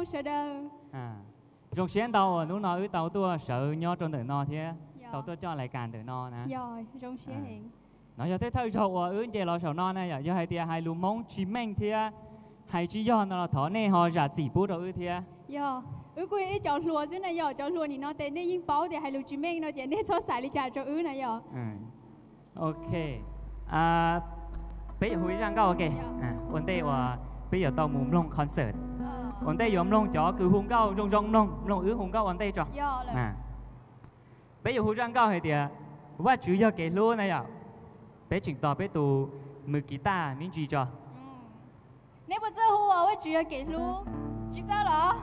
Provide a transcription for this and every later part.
sawv daws. Zoo siab ntau uas hnub no wb tau tuaj sawv nyob rau ntawm no thiab tau tuaj coj lais kas ntawm no na. No yog tej thawj zaug uas wb nce los saum no na yom, yog hais tias hais lus Hmoob tsis meej thiab hais tsis yog no los thov nej ho zam txim pub rau wb thiab. Yog, wb kuj yog ib cov hluas xwb na yom, cov hluas nim no ces nej yeej paub tias hais lus tsis meej no ces nej txhob xav li cas rau wb na yom. Ok, peb yuav hu ib zaj nkauj ua ke. Ua ntej uas peb yuav tau mus mloog concert, ua ntej yuav mloog cov kws hu nkauj zoo zoo mloog, mloog wb hu nkauj ua ntej tso. Peb yuav hu zaj nkauj hais tias Vajtswv yog kev hlub na yom. Peb tseem tos peb tus mws kiv taj me ntsis tso. Nej puas txawj hu Vajtswv yog kev hlub? Tsis txawj los?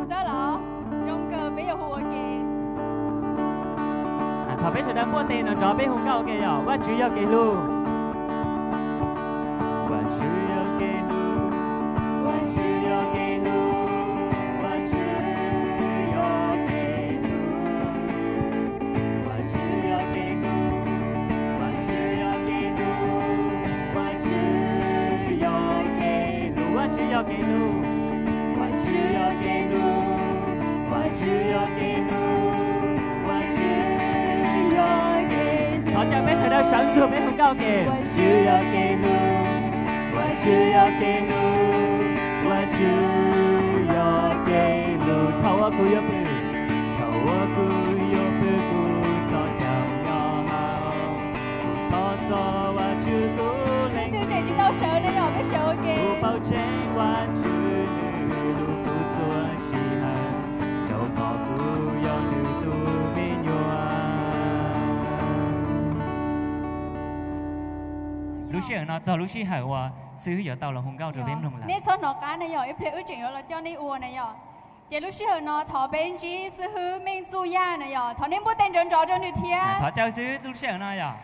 Txawj los? Zoo kawg, peb yuav hu ua ke. Thov peb sawv daws npuaj tes no nrov peb hu nkauj ua ke yom. Vajtswv yog kev hlub. Vajtswv yog kev hlub. Vajtswv yog kev hlub. Vajtswv yog kev hlub. Vajtswv yog kev hlub. Vajtswv yog kev hlub. Vajtswv yog kev hlub. Vajtswv yog kev hlub. Vajtswv yog kev hlub. Vajtswv yog kev hlub. Vajtswv yog kev hlub. Thov caw peb sawv daws sawv ntsuag peb hu nkauj ua ke. Vajtswv yog kev hlub. Vajtswv yog kev hlub. Vajtswv yog kev hlub. Thaum uas kuv yuav pw, thaum uas kuv yuav pw kuv txoj cai nyob hauv, kuv thov txog Vajtswv tus leej twg tseem tsis tau sawv ne yom, peb sawv ua ke. Kuv paub tseeb Vajtswv nws hlub kuv txhua sij hawm, rau qhov kuv yog nws tus me nyuam. Lub sij hawm no txog lub sij hawm uas xib hwb yuav tau los hu nkauj rau peb mloog lawm. Nej txhob hnov qab ne yom, ib pliag wb tseem yuav los coj nej ua na yom. Ces lub sij hawm no thov peb ntsib xib hwb Meej Txuj Yaj na yom, thov nej npuaj tes nrov nrov rau nws thiab. Thov caw xib hwb lub sij hawm no yom.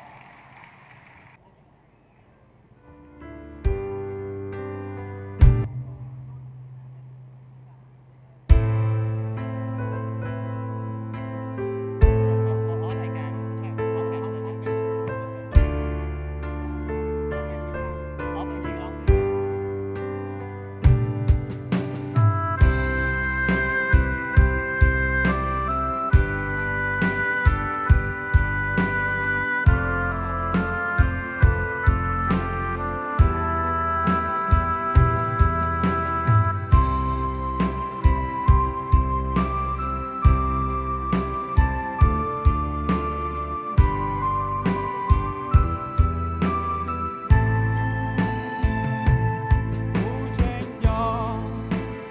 Kuv tseem nco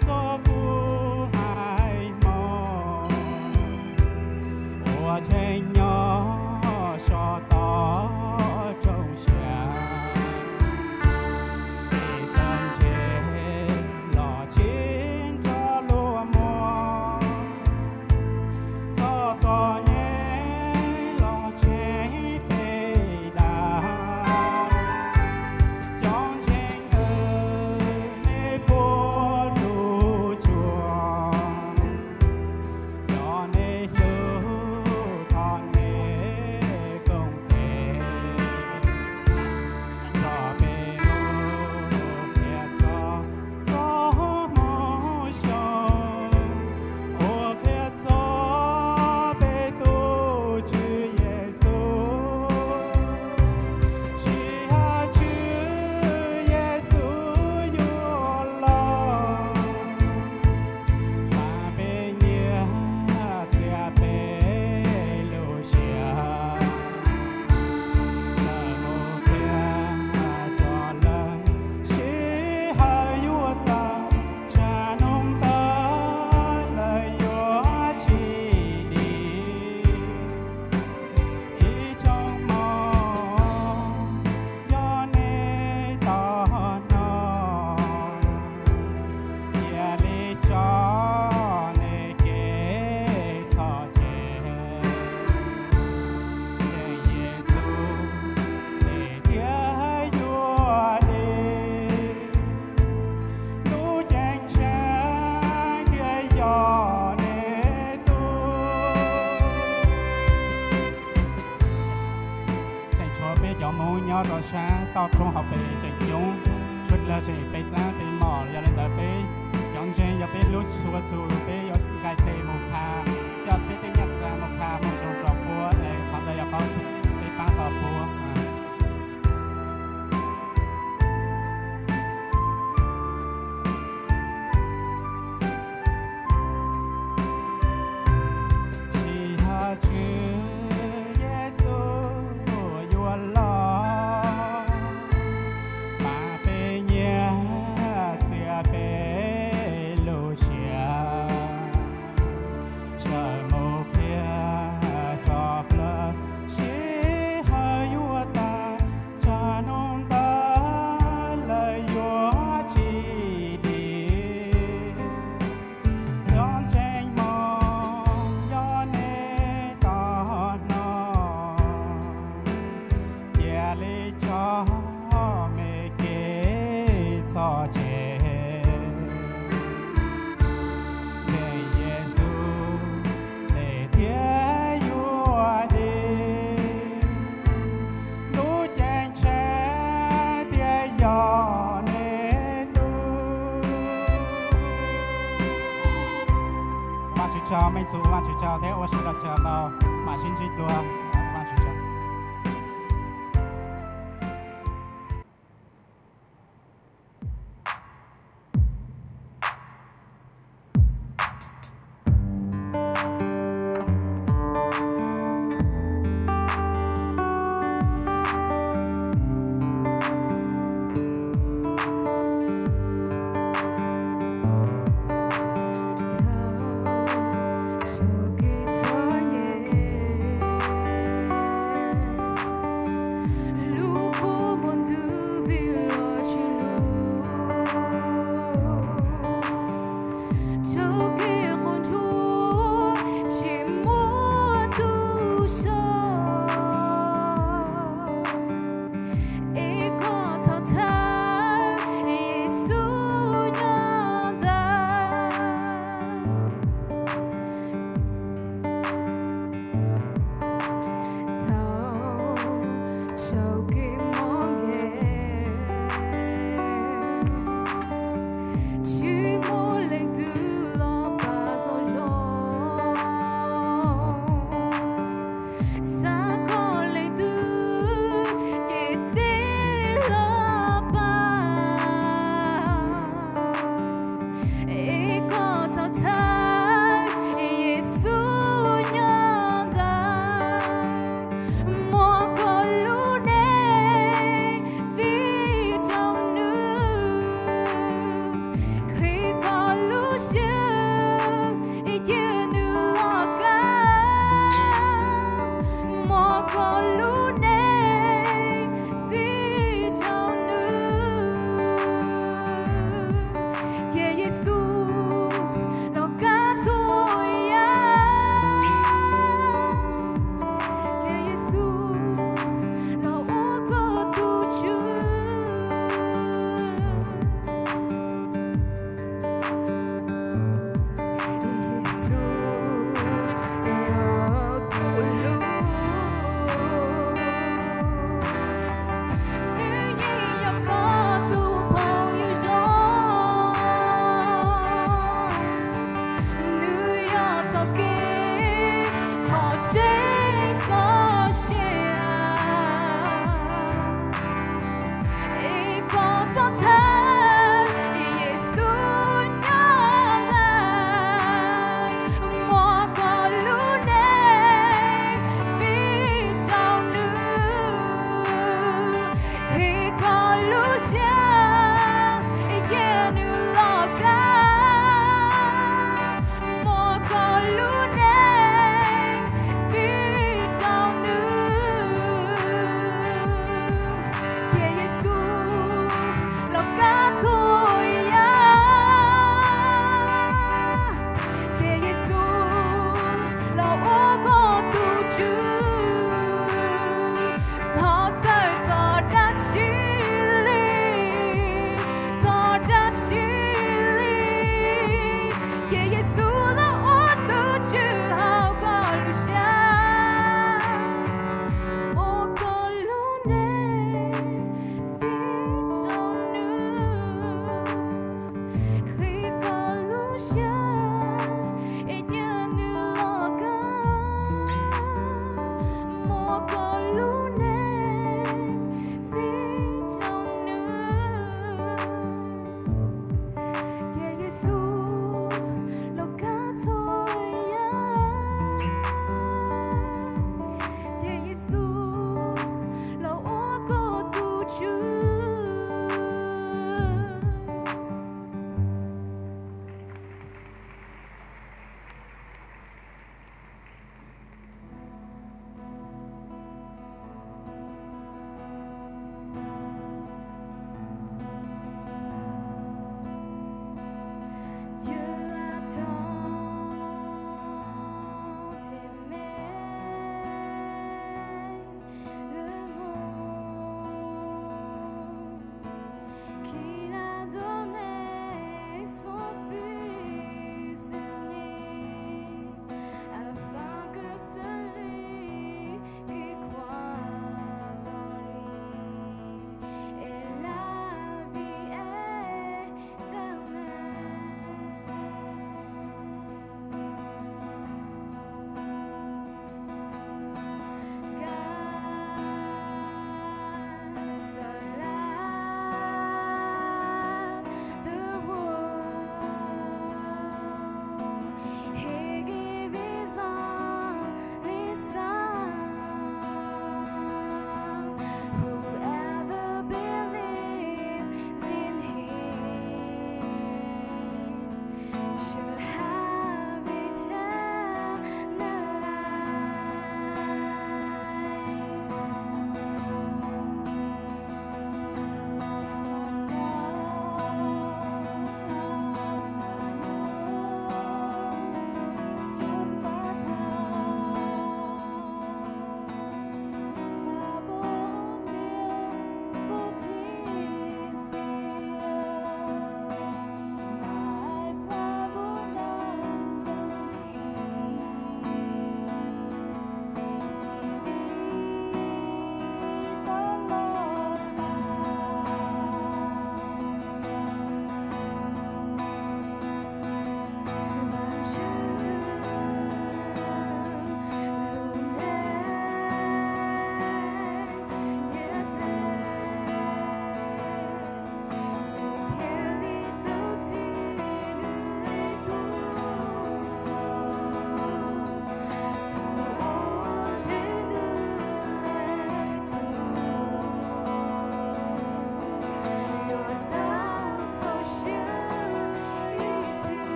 txog kuv haiv hmoov uas tseem nyob so tod rooj siab, peb txawj ntshe los tsis nrog luag muag, txog txom nyem los tseem peb dag. Cov ntseeg, nej puas hlub tshua? Yog nej hlub, thov nej koom tes nrog peb mus qhia txog txoj moo xyoo uas qhia txog peb tus Tswv Yexus. Sij hawm Tswv Yexus yuav los, mas peb nyias txiav peb lub siab, lawv mus qhia rau lawv. Sij hawm yuav tawm, tsam hnub ntawd lawv yuav tsis dim. Ib tsoom hmoov, yog nej tau hnov, cia li tso nej kev txhom tseg. Ntseeg Yexus, nej thiaj yuav dim. Lub ceeb tsheej thiaj yog nej tug. Tseem tshuav peb cov Hmoob nyob rau sab toj roob hauv pes tseem coob, suav dlawg tseem pes dlaab pes mom, yog li ntawd peb cov Ntseeg yog peb lub txhua txhua peb yuav nqaij tes mus qha, coj peb tej nyiaj txiag mus qha mus zoo rau puab, qhov ntawd yog qhov peb paab tau puab. Tsis yog Tswv Yexus yuav los, mas peb nyiaj txiag peb lub siab, sawv mus qhia rov plawg sij hawm yuav tag, tsam hnub ntawd lawv yuav tsis dim. Cov ntseeg Hmoob, yog nej tau hnov, cia li tso me kev txog tseg. Ntseeg Yexus, ntev thiab yuav dim, lub ceeb tsheej thiaj yog nej tug. Vaajtswv tsaug, Meej Txus, Vaajtswv tsaug thiab ua siv los tsaug tau, mam sib ntsib dlua. Vaajtswv tsaug.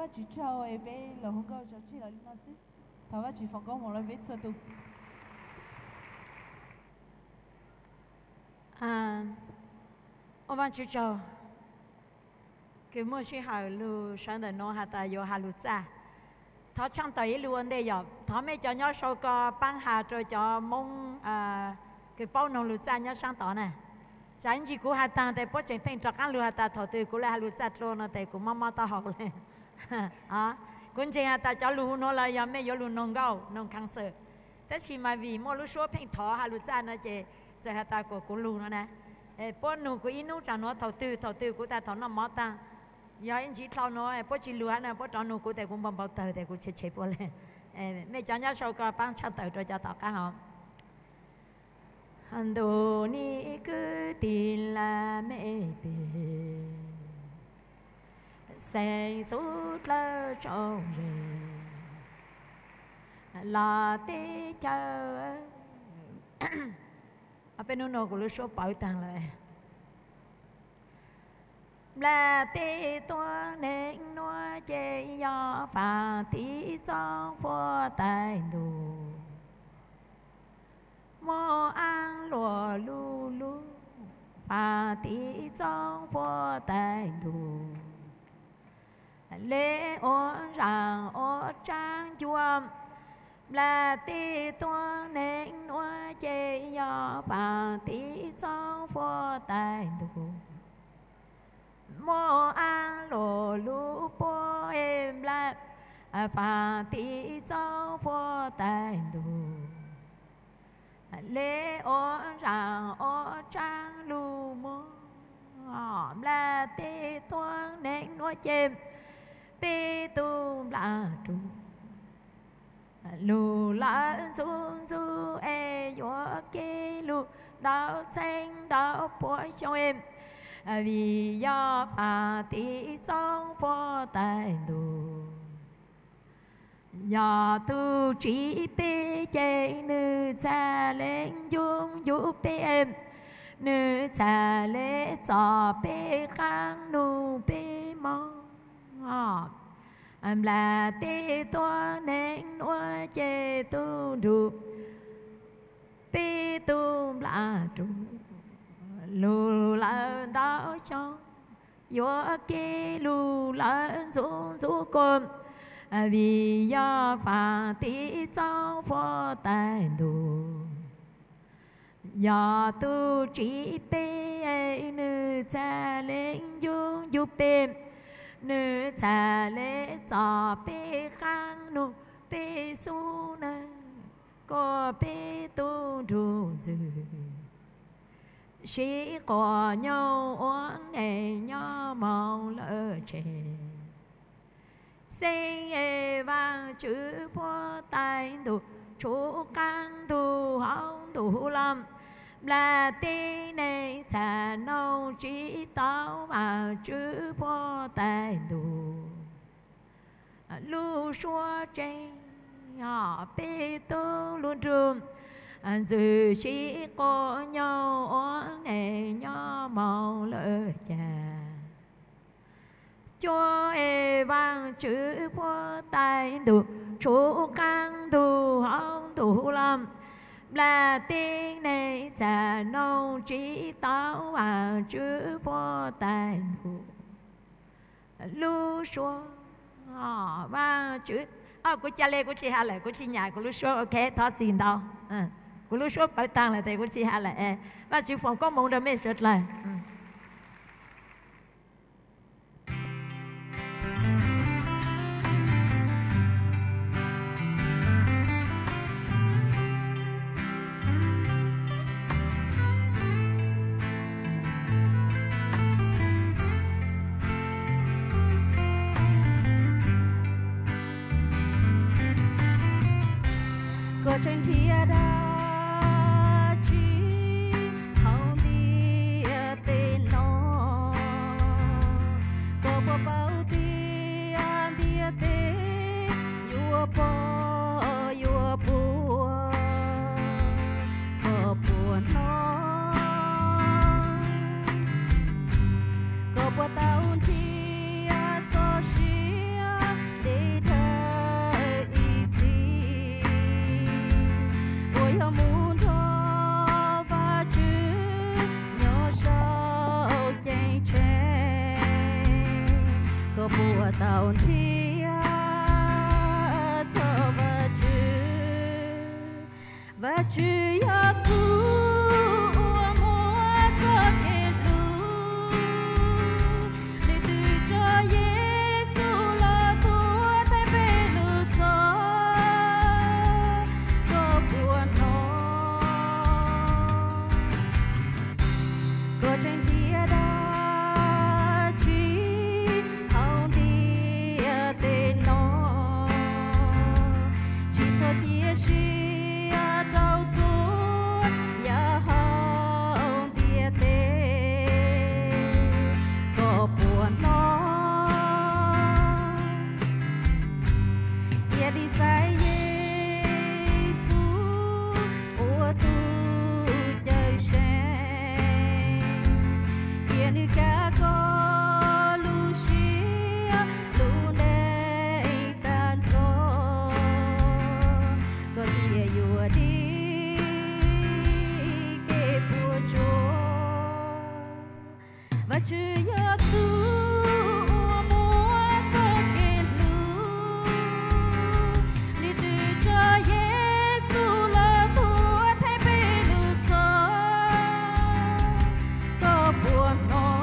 Vajtswv tsaug es peb los hu nkauj tso tseg los li no xwb. Thov Vajtswv foom koob hmoov rau peb txhua tus. Ua Vajtswv tsaug kws muaj sij hawm lug sawv ntawm nuav has tas yuav has lug txaj. Thov tshaaj tawm ib lug ua ntej yom, thov mej cov nyob sau ko paab has rua cov Moob kws paub noog lug txaj nyob saab tod na. Tsam ib ntsis kuv has taag tes puab tseem pheej rov qaab lug has tas thaum twg kuv le has lug txaj dlua no tes kuv mob mob taub hau le. Kuv ntseeg has tas cov lug hu nuav los yog mej yuav lug noog nkauj noog concert, tab sis mas vim muaj lub suab pheej thov has lug txaj no ces txawm has tas kuas kuv lug no na. Puab nug kuv ib nub tsam nuav thaum twg thaum twg kuv tas thaum noj mov taag. Yog ib ntsis dlhau nuav puab tsi lug hab na, puab rov nug kuv tes kuv npau npau tawg tes kuv tshev tshev puab le. Mej cov nyob sau ko paab tshaj tawm rua cov tom qaab os. Ntuj nim kwv tij laj mej pej xeem xub dlawg tsaug zog los teb chaws. Peb nub nua kuv lub suab pawv taag lawm. Nplaj teb tuab neeg nuav ces yog vaam tiv txoob huab tais ntuj. Muaj aab luam luj lug vaam tiv txoob huab tais ntuj. Le ua zaam ua tsaab ncua, nplaj teb tuab neeg nuav ces yog vaam tiv txoob huab tais ntuj. Muaj aab luam luj puab nplaj vaam tiv txoob huab tais ntuj. Le ua zaam ua tsaab luj muab, nplaj teb tuab neeg nuav ces peb tug nplaj rug. Lug lawm ntxuv ntxuv es yuav kev lug ntau txheeb ntau puas xyoo, vim yog vaam tiv txoob huab tais ntuj. Yog tug tsiv peb ces nwg txhaj le ncu ncu peb, nwg txhaj le txov peb qaab nug peb mob. Nplaj teb tuab neeg nuav ces tug nrug peb tug nplaj rug. Lug lawm ntau xyoo, yuav kev lug lawm ntxuv ntxuv kuas, vim yog vaam tiv txoob huab tais ntuj. Yog tug tsiv peb, nwg txhaj le ncu ncu peb, nwg txhaj le txov peb qaab nug peb xub nawb, kuas peb tug nrug ntxwg sib quas nyob ua neej nyob moog lawm tseg. Xeeb Vaajtswv huab tais ntuj tshum qaab ntug hauv ntuj los, nplaj teb neeg txhaj noog tsi tau Vaajtswv huab tais ntuj. Lub suab tseeb, peb tug lug nrug ntxwg sib quas nyob ua neej nyob moog lawm caag. Cuab Vaajtswv huab tais ntuj tshum qaab ntug hauv ntuj los, nplaj teb neeg txhaj noog tsi tau Vaajtswv huab tais ntuj. Lub suab, Vaajtswv, kuv ca le kuv tsi has lawm, kuv tsi nyam kuv lub suab, ok, thov txim ntau. Kuv lub suab pawv taag lawm tes kuv tsi has lawm. Vaajtswv foom koob moov rau mej suav dlawg. Koj tseem nrhiav dab tsi hauv ntiaj tau nrhiav txog Vajtswv. Vajtswv yog tus uas muab txoj kev hlub, nws twb tso Yexus los tuav theej peb lub txhoj kom puas hnov. Koj tseem nrhiav dab tsi hauv ntiaj teb no? Tsis txhob cia siab rau txhua yam hauv ntiaj teb kom puas hnov. Cia li txais Yexus ua tus cawm seej, cia nws kav koj lub siab lub neej tag nrho, koj thiaj yuav dim kev puas tsuaj. Vajtswv yog tus uas muab txoj kev hlub, nws twb tso Yexus los tuav theej peb lub txhoj kom puas hnov.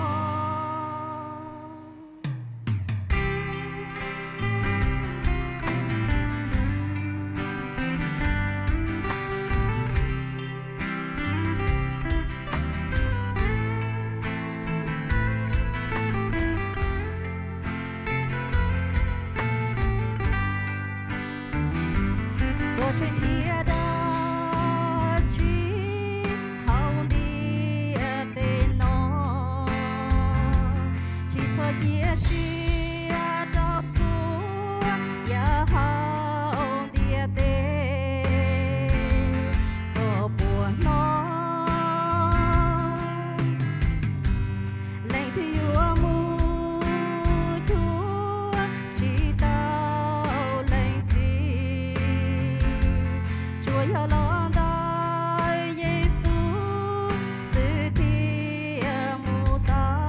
Koj tseem nrhiav dab tsi hauv ntiaj teb no? Tsis txhob cia siab rau txhua yam hauv ntiaj teb kom puas hnov. Leej twg yuav mus cuag tsis tau leej txiv, tsuas yog los ntawm Yexus xwb thiaj mus tau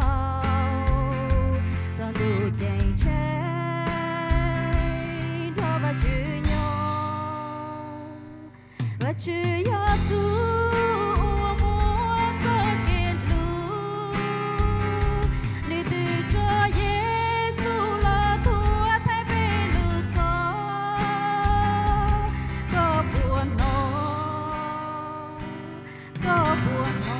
rau ntuj ceeb tsheej nrog Vajtswv nyob. Vajtswv yog tus uas muab txoj kev hlub, nws twb tso Yexus los tuav theej peb lub txhoj kom puas hnov, kom puas hnov.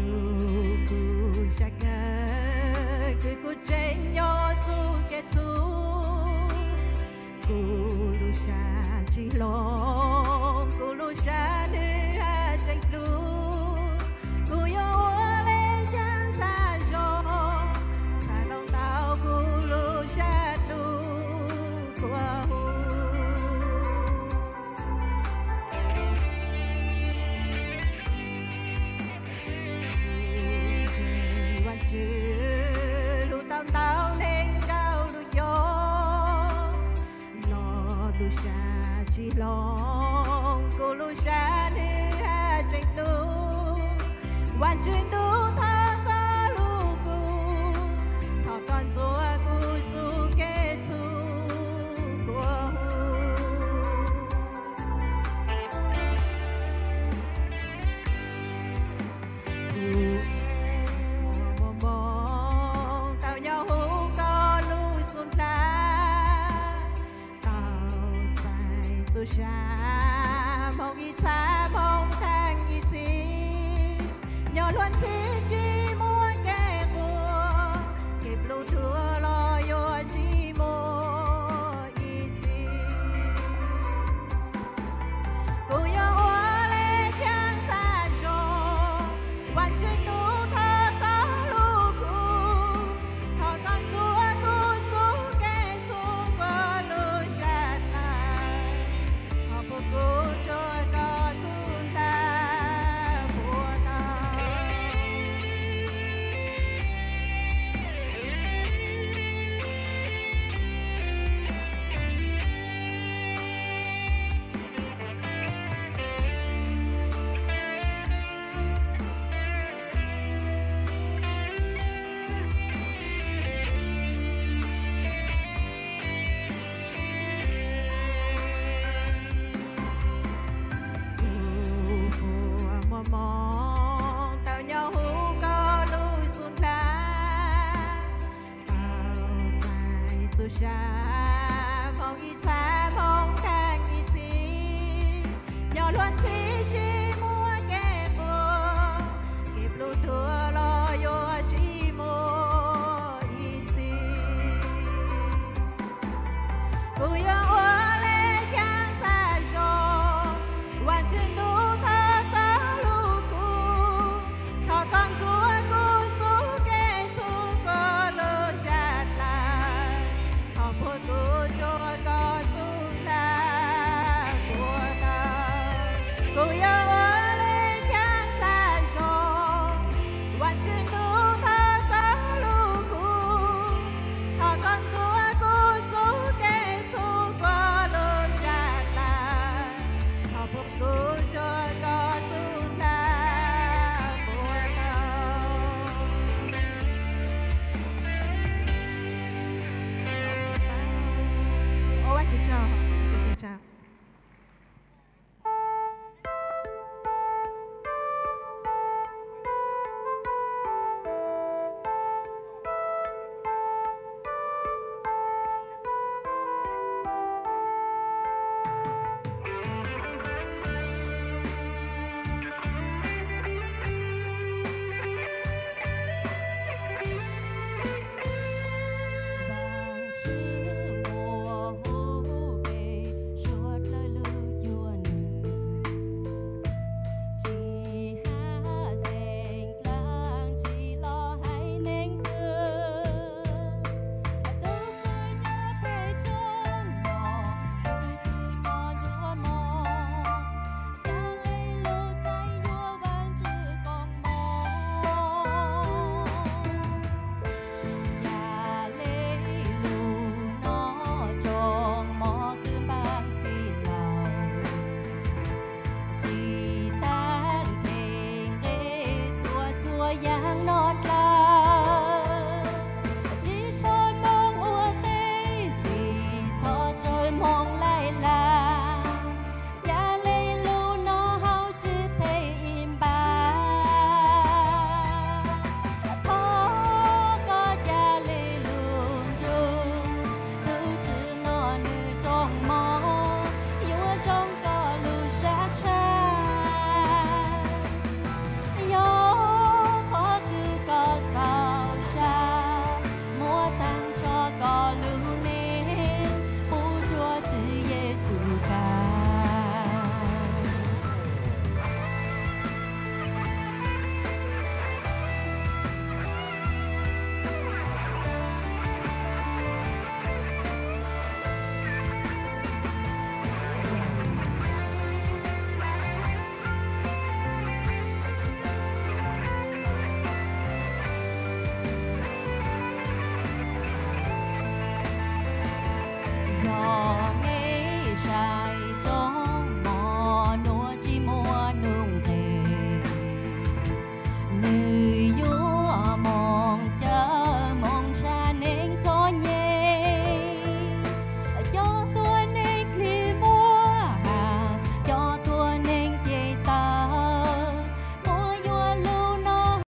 Tus kuv sab kawg, kuv tseem nyob txuj kev txhub. Kuv lub sab tsis hloov, kuv lub sab nws haj tseem dlub. Kuv yuav ua li cas txhaj zoo, txhaj hloov tau kuv lub sab dlub tuaj hu. Vajtswv hlub tau ntau neeg nkaus lub cov, los lub sab tsis hloov, kuv lub sab nws haj tseem dlub. Vajtswv ntuj, thov koj hlub kuv, thov koj ntxuav kuv txuj kev txhub tuaj hu. Kuv ua mos moo tau nyob huv koj lub xub ntiag, tau txais txuj sa hmoov ib txha hmoov thaj ib txhis, nyob luag ntxhi Moog tau nyob huv koj lub xub hlab, tau txais txuj sa moog ib txha moog taag ib txhis. Nyob luag ntxhi tsi muaj kev quas, kev plub tuag los yuav tsi muaj ib txhis. Kuv yuav ua le caag txhaj zoo, Vaajtswv ntuj thov koj lug kuv, thov koj ntxuav kuv txuj kev txhum kuv lub sab dlawg, thov puag kuv rua koj xub hlab puag tau. Kuv yuav ua le caag txhaj zoo, Vaajtswv ntuj thov koj lug kuv, thov koj ntxuav kuv txuj kev txhum kuv lub sab dlawg, thov puag kuv rua koj xub hlab puag tau. Ua Vaajtswv tsaug, sawv daws tsaug. Vaajtswv muaj huv pes suav dlawg lug cuag nwg, tsi hab xeem dlaab tsi los haiv neeg twg. Tug kws nyob peg roob los, tug kws nyob nruab moos, ca le lug txais yuav Vaajtswv koob moov. Ca le lug noj rooj mov kws npaam txhij laug, tsi taag peg nqe txhua txhua yaam noj dlaa.